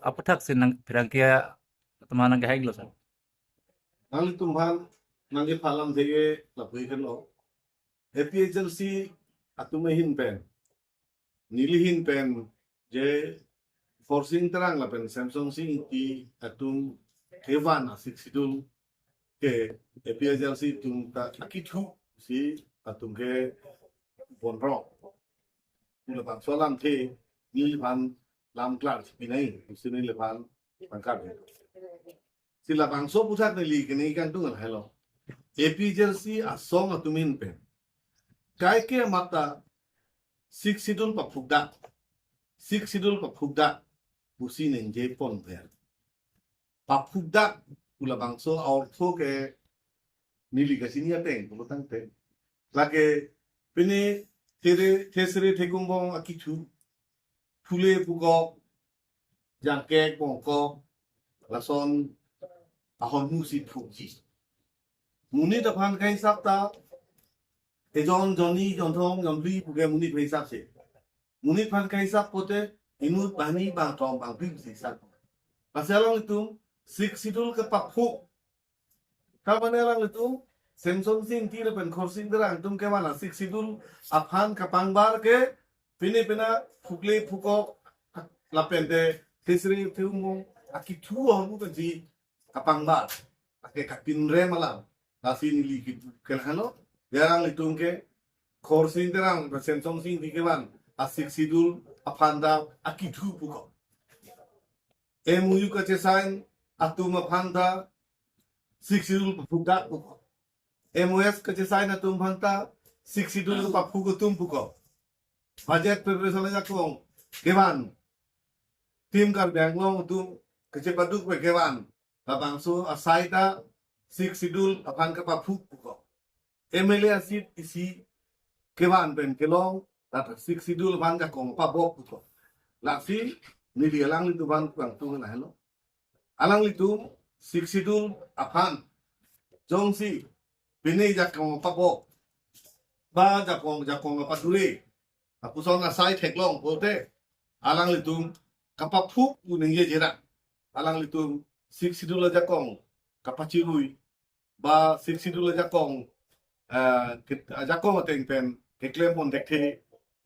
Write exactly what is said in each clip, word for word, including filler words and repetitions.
aphuthak si nang pherangke atum aphan nangkehang lo, sir. Nanglitum aphan nangkephan alamthe ke lapu-ik henlo. A P H L C atum ahin pen, neli ahin pen, je Khorsing Terang lapen Semsonsing Ingti atum kevan a-Sixth Schedule ke A P H L C atum ta akithu si atum ke bonrok. Pu labangso alamthe neliphan lam klar si pinai, si neliphan pangkar. Si labangso aphuthak neli kene kangtung lahelo. A P H L C asong atum ahin pen kaike mata Sixth Schedule paphukdak, Sixth Schedule paphukdak pusi ningje pon ver. Paphukdak pu labangso a-ortho ke neli kachini ateng pulo tangte, lake pine there thesere thekumbong akithu, phule phukok, jangkek bongkok, lason ahormu si phukji. Monit aphan kahisap ta ejon, jonni, jonthom, jonphli puke monit aphan hisap si. Monit aphan kahisap pote inut, banghini, bangthom, bangphli si hisap. Lasi alanglitum Sixth Schedule kepaphuk, ta mane alanglitum Semsonsing Ingti lapen Khorsing Terang atum kevan a-Sixth Schedule aphan kapangbar ke pine pine phukle phukok lapen te thesere thekumbong akithu ahormu pensi kapangbar, ake kapinrem alam. Lasi neli ke, ke lahelo. Alanglitum ke Khorsing Terang, Semsonsing Ingti kevan a-Sixth Schedule aphan ta akithu puko. M O U kachesign atum aphan ta Sixth Schedule paphukdak puko. M O S kachesign atum aphan ta Sixth Schedule paphuk atum puko. Budget preparation ajakong kevan, Team Karbi Anglong atum kachepaduk pen kevan, labangso asai ta Sixth Schedule aphan kapaphuk puko. M L A a-seat isi kevan pen kelong, ta Sixth Schedule aphan jakong pabok puko. Lasi neli alanglitum aphan kangtung lahelo. Alanglitum Sixth Schedule aphan jongsi pine jakong pabok, ba jakong, jakong padure, lapuson asai theklong pote, alanglitum kapaphuk pu ningje jera. Alanglitum Sixth Schedule ajakong kapachirui, ba Sixth Schedule ajakong, eh, ke-, ajakong ateng pen keklem pon thekthe,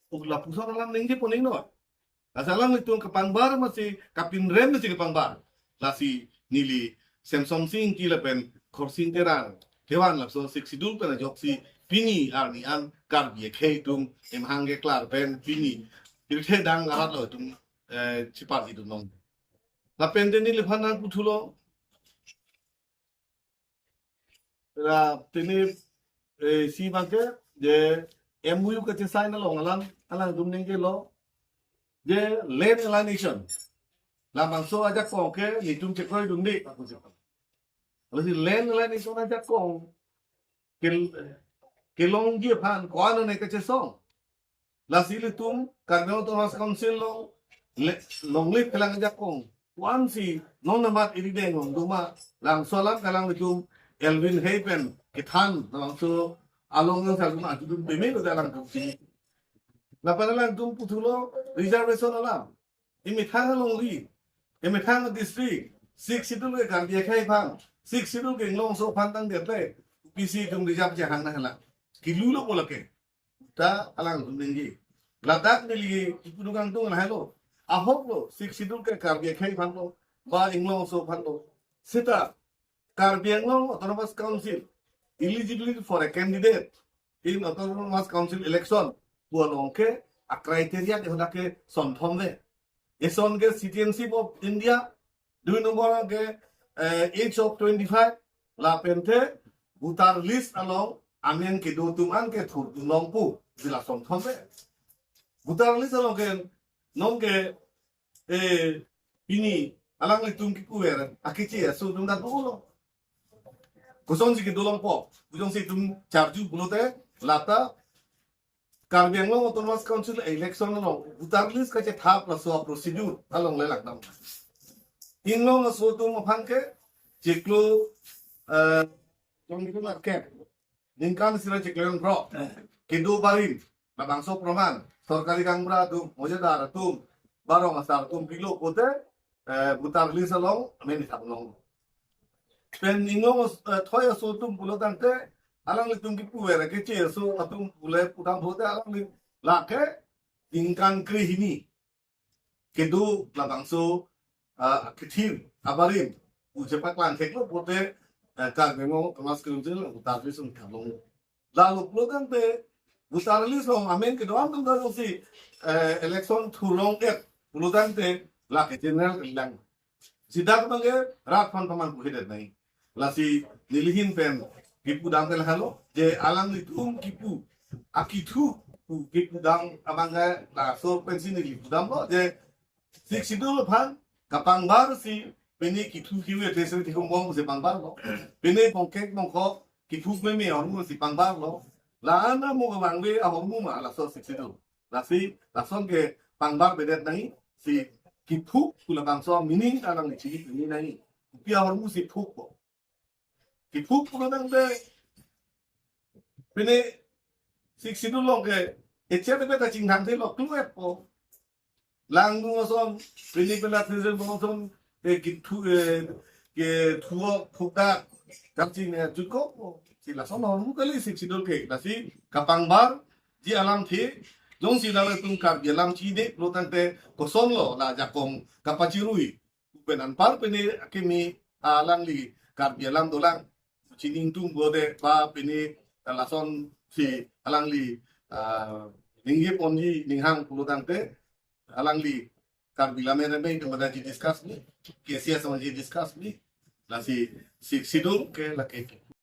pu lapuson alam ningje pon-iknon. Lasi alanglitum kapangbar masi kapinrem masi kapangbar. Lasi neli Semsonsing Ingti lapen Khorsing Terang kevan laso Sixth Schedule pen ajoksi pini arni an Karbi akhei atum emhang keklar pen pini pirthe dang arat lo atum, eh, chipar itum nong. Lapen te neliphan nangputhulo. Ra tini, eh, si abangke je M O U kachesign along alang, alangtum ningjelo je land alienation. Labangso ajakong ke nelitum chekroidunde. Lasi land alienation ajakong ke, kelongji aphan ko-an ne kachesong. Lasi ilitum Karbi Anglong Autonomous Council along le, longle phelang ajakong ko-ansi non namat iri deng long doma, labangso alam ke alanglitum Elwin Hay pen kethan, labangso along yang sagun atum peme lo alangtum si. Lapen alangtum puthulo reservation alam. Imethang alongri, imethang district, Sixth Schedule ke Karbi akhei aphan, Sixth Schedule ke Inglongso aphan tangdet le, P C atum reserve jahang na hala. Kilu lo bola ke. Ta alangtum ningje. Ladak neli ipudu kangtung lahelo. Ahok lo, Sixth Schedule ke Karbi akhei aphan lo, ba Inglongso aphan lo. Seta Karbi Anglong Autonomous Council eligibility for a candidate in Autonomous Council election pu along ke a-criteria ke hadak ke sonthom ve. Eson ke citizenship of India, dui nombor ke, eh, age of twenty-five, lapen te voter list along amen kedo atum an ke thurdun long pu, jila sonthom ve. Voter list along ke non ke, eh, pini alanglitum kipu ver, akeche aso atum ta dolo. Kosonsi kedo longpo, kosonsi itum charju pulote, lata Karbi Anglong Autonomous Council election along voter list kachethap laso a-procedure along le lakdam. Inglongso atum aphan ke chiklo, eh, jong itu market. Ningkan sira chiklo jong bro. Kedo barim, labangso proman, sorkari gaonbura atum, mojadar atum, ba rong asar atum pilo pote, eh, voter list along amen thap long. Pen inglong, eh, thoi aso atum pulo tangte, alanglitum kipu era keche aso atum pule pudam pute alangli lake ningkan krehini kedo labangso, ah, kethir abarim pu chepaklang theklo pute, eh, Karbi Anglong Autonomous Council voter list along thap long. Lalu pulo tangte voter list along amen kedo-an atum ta si, eh, election thulong et pulo tangte lake general kelang. Sida abangke rat aphan paman puhedet nai. Lasi nelihin pen kipu dam ke lahelo je alanglitum kipu akithu pu kipu dam abangke laso pensi neli kipu damlo je Sixth Schedule aphan kapangbar si pini kithu kiwe tesen tikum bom si pangbarlo. Pini bongkek bongkok kiphuk meme ahormu si pangbarlo. La-an amo kevangve ahormu ma laso Sixth Schedule. Lasi lason ke pangbarbedet nai si kiphuk pu labangso meaning alang ni chini pini nai. Kopi ahormu si phukpo. Kiphuk pulo tangte pini Sixth Schedule along ke echet ebe ta chingthang thelo kluetpo. Langdung ason, pini pela thesen bong ason, eh, kithu, eh, kithu phukdak, kapching eh, jutko, si lason ahormu kali Sixth Schedule ke, lasi kapangbarji alamthe, jongsi nanglitum Karbi alam chide pulo tangte kosonlo la ajakong kapachirui, pen anpar pini akimi alangli Karbi alam dolang, chiningtung bode pa pini lason si alangli, ah, ningje ponji ninghang pulo tangte, alangli Karbi Lammet Amei kemadaji discuss ni, K C S amaji discuss ni, lasi Sixth Schedule ke lake